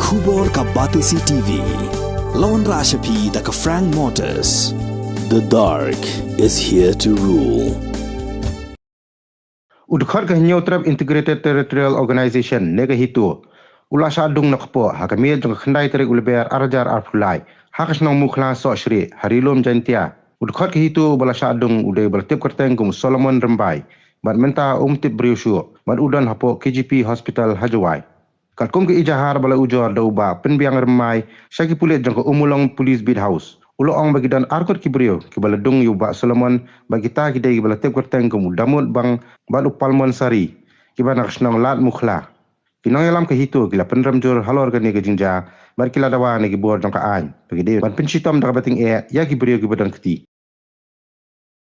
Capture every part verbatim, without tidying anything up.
Khubor ka Batesi T V. Lawan Rashapi da ka Frank Motors. The dark is here to rule. U dkhot ka Hynñiewtrep Integrated Territorial Organization ne ka HITO u la shah dung na kpoh ha ka miet jong ka khyndai tarik u Lber arhajar arphew lai ha ka shnong Mukhla Sohshrieh ha Ri Lum Jaintia. U dkhot ka HITO uba la shah dung u dei uba la tip kyrteng kum u Solomon Rymbai bad mynta um tip briew shuh bad u don hapoh K G P Hospital ha Jowai. Katkum ka ijahar ba la ujor da u Bah Pynbiang Rymbai sha ki pulit jong ka Ummulong Police Beat House, u la ong ba ki don ar ngut ki briew kiba la dung ïa u Bah Solomon bad kita ki dei kiba la tip kyrteng kum u Damut Bang bad u Palmon Sari, kiba na ka shnong Lad Mukhla. Ki nongïalam ka HITO ki la pynrem jur halor kane ka jingjia bad ki la dawa na ki bor jong ka aiñ ba ki dei ban pynshitom da kaba tyngeh ïa ki briew kiba don kti.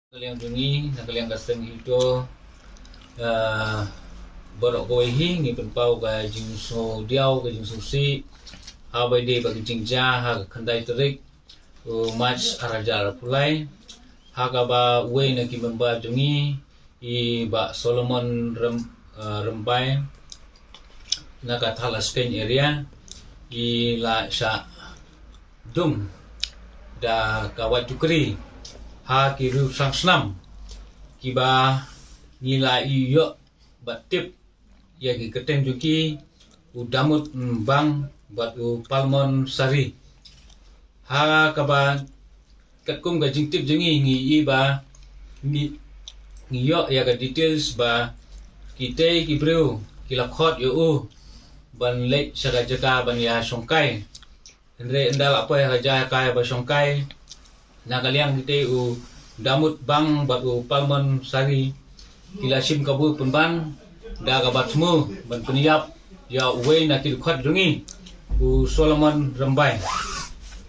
Na ka liang jong ngi, na ka liang ka seng HITO, ah, baroh kawei hi ngi pynpaw ka jingsngewdiaw, ka jingsngewsih ha ba ïadei bad ka jingjia ha ka khyndai tarik u March arhajar arphew lai, ha kaba uwei na ki member jong ngi, i Bah Solomon Rem-, ah, Rymbai, na ka Thadlaskeiñ area, i la shah dung da ka wait tukri ha ki riew thrang snam kiba ngi la ïoh bad tip ïa ki kyrteng jong ki, u Damut Bang bad u Palmon Sari. Ha kaba katkum ka jingtip jong ngi, ngi i ba ngi, ngi ïoh ïa ka details ba kitei ki briew ki la khot ïa u ban leit sha ka jaka ban ïa shongkai. Hynrei ynda la poi ha ka jaka ba shongkai, na ka liang kitei u Damut Bang bad u Palmon Sari ki la shim kabu pynban da kaba thmu ban pynïap ïa uwei na ki dkhot jong ngi, u Solomon Rymbai.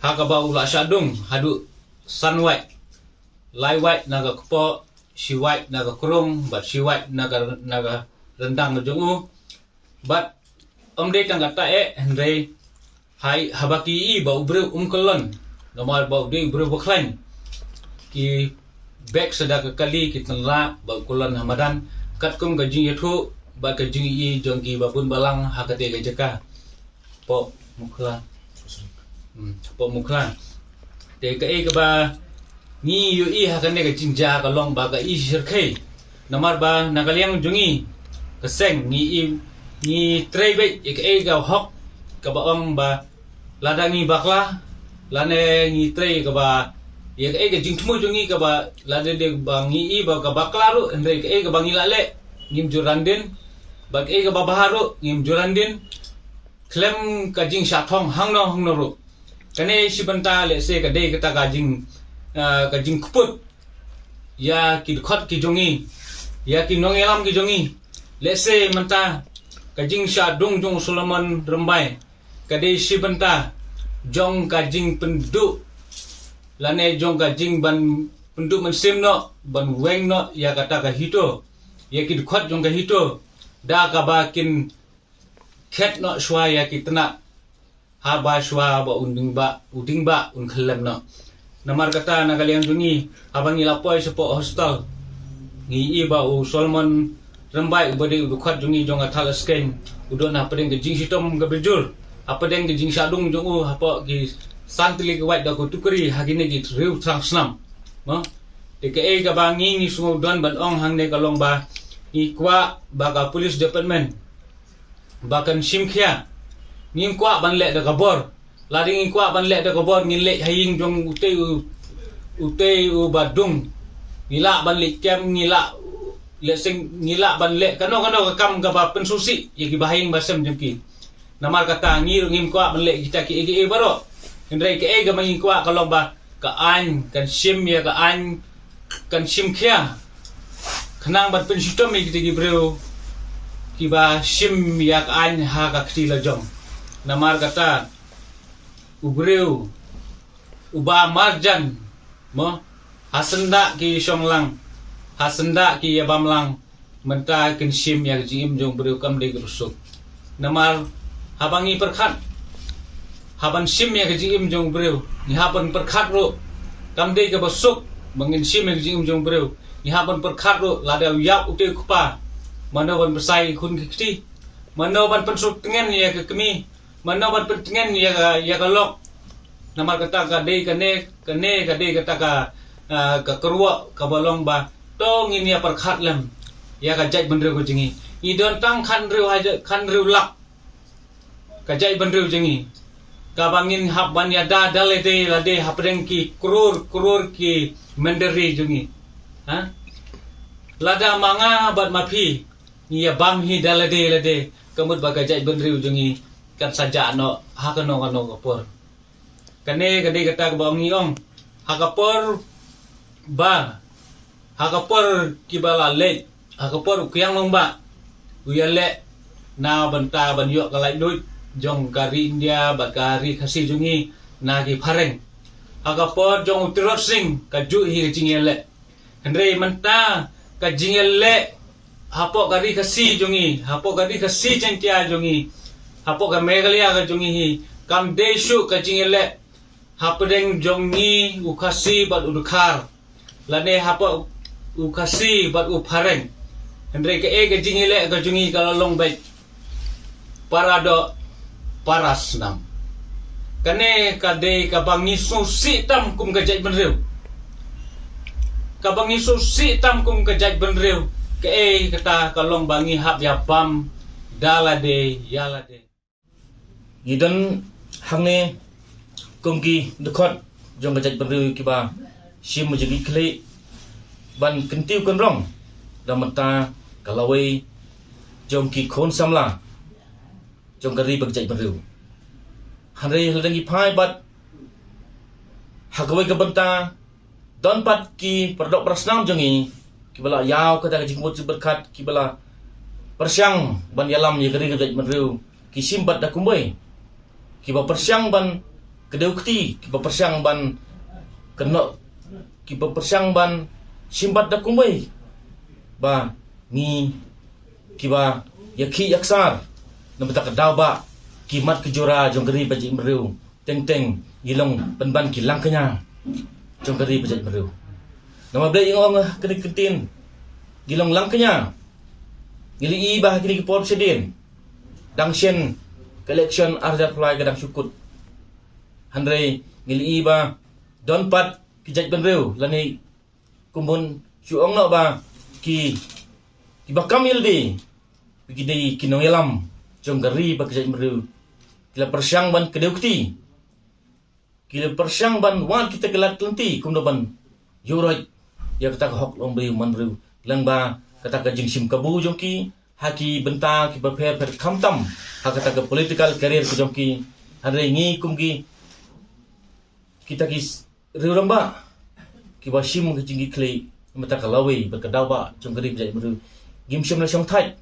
Ha kaba u la shah dung haduh san wait, lai wait na ka kpoh, shi wait na ka krung bad shi wait na ka, na ka ryndang jong u. Bad ym dei tang kata eh, hynrei hai haba ki i ba u briew um kyllon, namar ba u dei u briew ba khlaiñ, ki bek sa da ka kali ki tynrah ba u kyllon ha madan, katkum ka jingïathuh bad ka jingïohi jong ki ba bun balang ha katei ka jaka. Poh Mukhla. Hmm, poh Mukhla. Te kaei kaba ngi ïohi ha kane ka jingjia ka long ba ka i shyrkhei. Namar ba na ka liang jong ngi ka seng ngi i, ngi trei beit ïa kaei ka hok kaba ong ba lada ngi bakla, lane ngi trei kaba ïa kaei ka jingthmu jong ngi kaba lada dei ba ngi i ba ka bakla ruh, hynrei kaei kaba ngi la leh ngim ju ran dien, ba kaei kaba bha ruh ngim ju ran dien. Khlem ka jingshah thong hangno hangno ruh. Kane shi bynta lehse ka dei kata ka jing, ah, ka jingkput ïa ki dkhot ki jong ngi, ïa ki nongïalam ki jong ngi. Lehse mynta ka jingshah dung jong u Solomon Rymbai ka dei shi bynta jong ka jingpynduh lane jong ka jingban pynduh mynsiem noh, ban weng noh ïa kata ka HITO, ïa ki dkhot jong ka HITO, da kaba kin khet noh shuwa ïa ki tnat, haba shuwa ba un ding ba, u ding ba un khyllem noh. Namar kata na ka liang jong ngi, haba ngi la poi shapoh hospital, ngi i ba u Solomon Rymbai uba dei u dkhot jong ngi jong ka Thadlaskeiñ u don hapdeng ka jingshitom kaba jur, hapdeng ka jingshah dung jong u hapoh ki san tylli ki wait da ka tukri ha kine ki riew thrang snam. Mo? Te kaei kaba ngi ngi sngewdon ban ong hangne ka long ba ngi kwah ba ka police department ba kan shim khia. Ngim kwah ban leh da ka bor. Lada ngim kwah ban leh da ka bor ngin leh ha ïing jong utei u, utei uba dung. Ngi lah ban leh kem, ngi lah leh seng, ngi lah ban leh kano kano ka kam kaba pynsngewsih ïa ki bahaïing bahasem jong ki. Namar kata ngi ruh ngim kwah ban leh kita kiei kiei baroh. Hynrei kaei kaba ngi kwah ka long ba ka aiñ kan shim ïa ka aiñ, kan shim khia khnang ban pynshitom ïa kita ki briew kiba shim ïa ka aiñ ha ka kti lajong. Namar kata u briew uba marjan, mo, ha syndah ki shong lang, ha syndah ki ïa bam lang, mynta kin shim ïa ka jingim jong u briew kam dei kaba suk. Namar haba ngi pyrkhat, haban shim ïa ka jingim jong u briew, ngi hap ban pyrkhat ruh, kam dei kaba suk ba ngin shim ïa ka jingim jong u briew. Ngi hap ban pyrkhat ruh, lada u ïap utei u kpa, mano ban pynshai ïa ki khun ki kti, mano ban pynsuk tngen ïa ka kmie, Mano ban pyntngen ïa ka, ïa ka lok. Namar kata ka dei kane, kane ka dei kata ka, ah, ka kyrwoh kaba long ba to ngin ïa pyrkhat lem ïa ka jaitbynriew ka jong ngi. Ngi don tang khathynriew haja-, khathynriew lak ka jaitbynriew jong ngi, kaba ngin hap ban ïada da lade lade hapdeng ki klur klur ki mynder ri jong ngi. Ha? Lada ma nga bad ma phi ngi ïa bam hi da lade lade, ka mut ba ka jaitbynriew jong ngi kan sa jah noh ha kano kano ka por. Kane ka dei kata kaba ngi ong, ha ka por ba, ha ka por kiba la leit, ha ka por u Kiang Nangbah u ïaleh na bynta ban ïoh ka laitluid jong ka ri India bad ka ri Khasi jong ngi na ki phareng. Ha ka por jong u Tirot Sing ka juh hi ka jingïaleh. Hynrei mynta ka jingïaleh hapoh ka ri Khasi jong ngi, hapoh ka ri Khasi Jaiñtia jong ngi, hapoh ka Meghalaya ka jong ngi hi, kam dei shuh ka jingïaleh hapdeng jong ngi u Khasi bad u Dkhar, lane hapoh u Khasi bad u phareng. Hynrei kaei ka jingïaleh ka jong ngi ka la long beit para doh para snam. Kane ka dei kaba ngi sngewsih tam kum ka jaitbynriew. Kaba ngi sngewsih tam kum ka jaitbynriew, kaei kata ka long ba ngi hap ïa bam da lade ïa lade. Ngi don hangne kum ki dkhot jong ka jaitbynriew kiba shim jingkitkhlieh ban kyntiew kynrong da mynta ka lawei jong ki khun samla jong ka ri bad ka jaitbynriew. Hynrei lada ngi phai bad ha kawei ka bynta don pat ki paradoh parasnam jong ngi kiba la ïaw kata ka jingmut jingpyrkhat, kiba la pyrshang ban ïalam ïa ka ri ka jaitbynriew, ki shim bad da kumwei, kiba pyrshang ban kdew kti, kiba pyrshang ban kynnoh, kiba pyrshang ban shim bad da kumwei ba ngi kiba ïakhih ïaksar na bynta ka daw ba ki mat ki jura jong ka ri bad ka jaitbynriew. Teng teng ngi long pynban ki langkñia jong ka ri bad ka jaitbynriew. Namar balei nga ong kane ka ktien ngi long langkñia? Ngi la i ba ha kine ki por shadien dang shen ka election ar hajar arphew lai ka dang shu kut. Hynrei ngi la i ba don pat ki jaitbynriew lane kumba shu ong noh ba ki, kiba kam ïalade ki dei ki nongïalam jong ka ri bad ka jaitbynriew. Ki la pyrshang ban kdew kti, ki la pyrshang ban wad kita ki lad ki lynti kumno ban ïuhroit ïa kata ka hok long briew man briew, lyngba kata ka jingshim kabu jong ki ha ki bynta kiba pher pher, khamtam ha kata ka political career ka jong ki. Hynrei ngi kum ki, kita ki s-, riew rangbah kiba shim ka jingkitkhlieh na bynta ka lawei bad ka daw ba jong ka ri bad ka jaitbynriew, ngim shym la shongthait.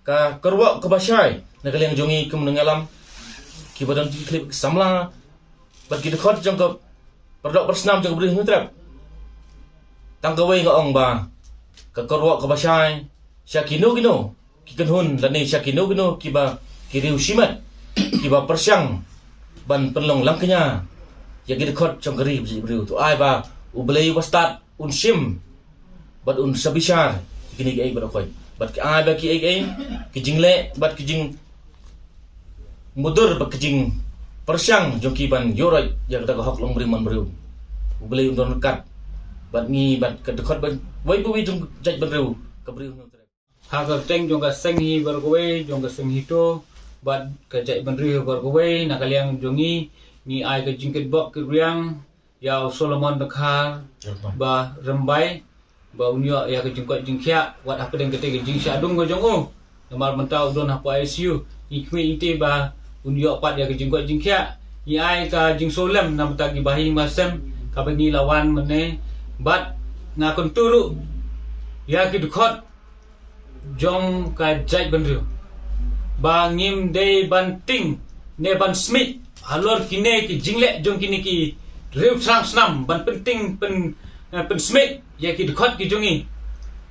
Ka kyrwoh kaba shai na ka liang jong ngi kum nongïalam kiba don jingkitkhlieh bad ki samla bad ki dkhot jong ka paradoh parasnam jong ka Bri Hynñiewtrep. Tang kawei nga ong ba ka kyrwoh kaba shai sha kino kino ki kynhun lane sha kino kino kiba ki riew shimet kiba pyrshang ban pynlong langkñia ïa ki dkhot jong ka ri bad ka jaitbynriew. To ai ba U Blei uba stad un shim bad un sa bishar ïa kine kiei kiba dkhot bad ki ai ba kiei kiei ki jingleh bad ki jingmudui bad ki jingpyrshang jong ki ban ïuhroit ïa kata ka hok long briew man briew. U Blei un don ryngkat bad ngi bad ka dkhot ba wei pa wei jong ka jaitbynriew ka Bri Hynñiewtrep. Ha ka kyrteng jong ka seng hi baroh kawei, jong ka seng HITO bad ka jaitbynriew baroh kawei, na ka liang jong ngi, ngi ai ka jingkitbok kitrwiang ïa u Solomon Dkhar Rymbai, ba Rymbai, ba un ïoh ïa ka jingkoit jingkhiah wat hapdeng katei ka jingshah dung ka jong u. Namar mynta u don hapoh ICU, ngi khmih ngi tip ba un ïoh pat ïa ka jingkoit jingkhiah. Ngi ai ka jingsngewlem na bynta ki bahaïing bahasem kaba ngi la wan mynne, bad nga kyntu ruh ïa ki dkhot jong ka jaitbynriew ba ngim dei ban tieng ne ban smit halor kine ki jingleh jong kine ki riew thrang snam ban pyntieng pyn, eh, pynsmit ïa ki dkhot ki jong ngi.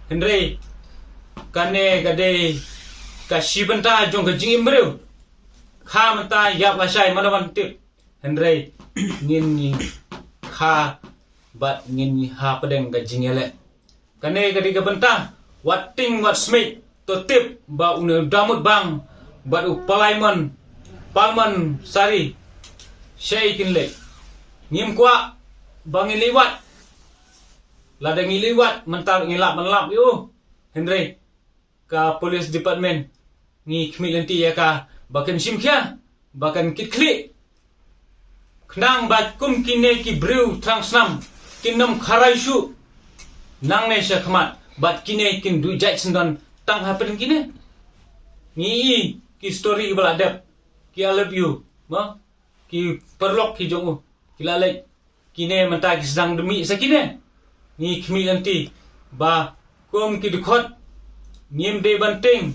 Hynrei kane ka dei ka shi bynta jong ka jingim briew. Kha mynta ïap lashai mano ban tip. Hynrei ngin ngi kha bad ngin ngi hapdeng ka jingïaleh. Kane ka dei ka bynta wat tieng wat smit, to tip ba une u Damut Bang bad u Palaimon Parliament sari, shaei kin leit. Ngim kwah ba ngin leit wad. Lada ngi leit wad mynta ngi lah ban lap ïa u. Hynrei ka police department ngi khmih lynti ïa ka ba kan shim khia, ba kan kit khlieh. Khnang ba kum kine ki briew thrang snam kin ym kharai shuh nangne sha khmat, bad kine kin duh jait syndon tang hapdeng kine. Ngi i ki story ba la dep, ki I love you, mo, ki paralok ki jong u, ki la leit. Kine mynta ki sdang da mih sa kine. Ngi khmih lynti ba kum ki dkhot ngim dei ban tieng,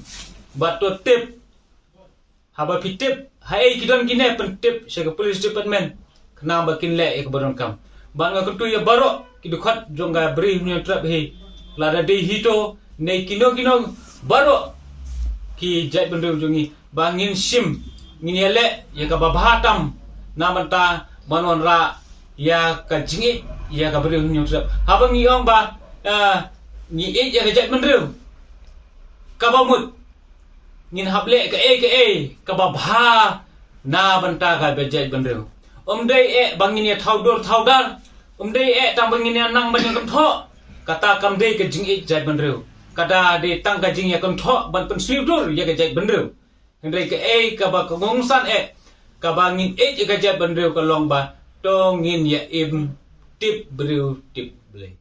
ba to tip. Haba phi tip haei ki don kine, pyntip sha ka police department, khnang ba kin leh ïa kaba donkam. Bad nga kyntu ïa baroh ki dkhot jong ka Bri Hynñiewtrep hi, lada dei HITO ne kino kino baroh ki jaitbynriew jong ngi, ba ngin shim, ngin ïaleh ïa kaba bha tam na bynta ban wanrah ïa ka jingïeit ïa ka Bri Hynñiewtrep. Haba ngi ong ba, ah, ngi ïeit ïa ka jaitbynriew, kaba mut ngin hap leh kaei kaei kaba bha na bynta ka jaitbynriew. Ym dei eh ba ngin ïa thaw dur thaw dar, ym dei eh tang ba ngin ïa nang ban ïa kynthoh. Kata kam dei ka jingïeit jaitbynriew. Kata dei tang ka jingïa kynthoh ban pynsniew dur ïa ka jaitbynriew. Hynrei kaei kaba ka kongsan eh, kaba ngin ïeit ïa ka jaitbynriew ka long ba to ngin ïa im tip briew tip Blei.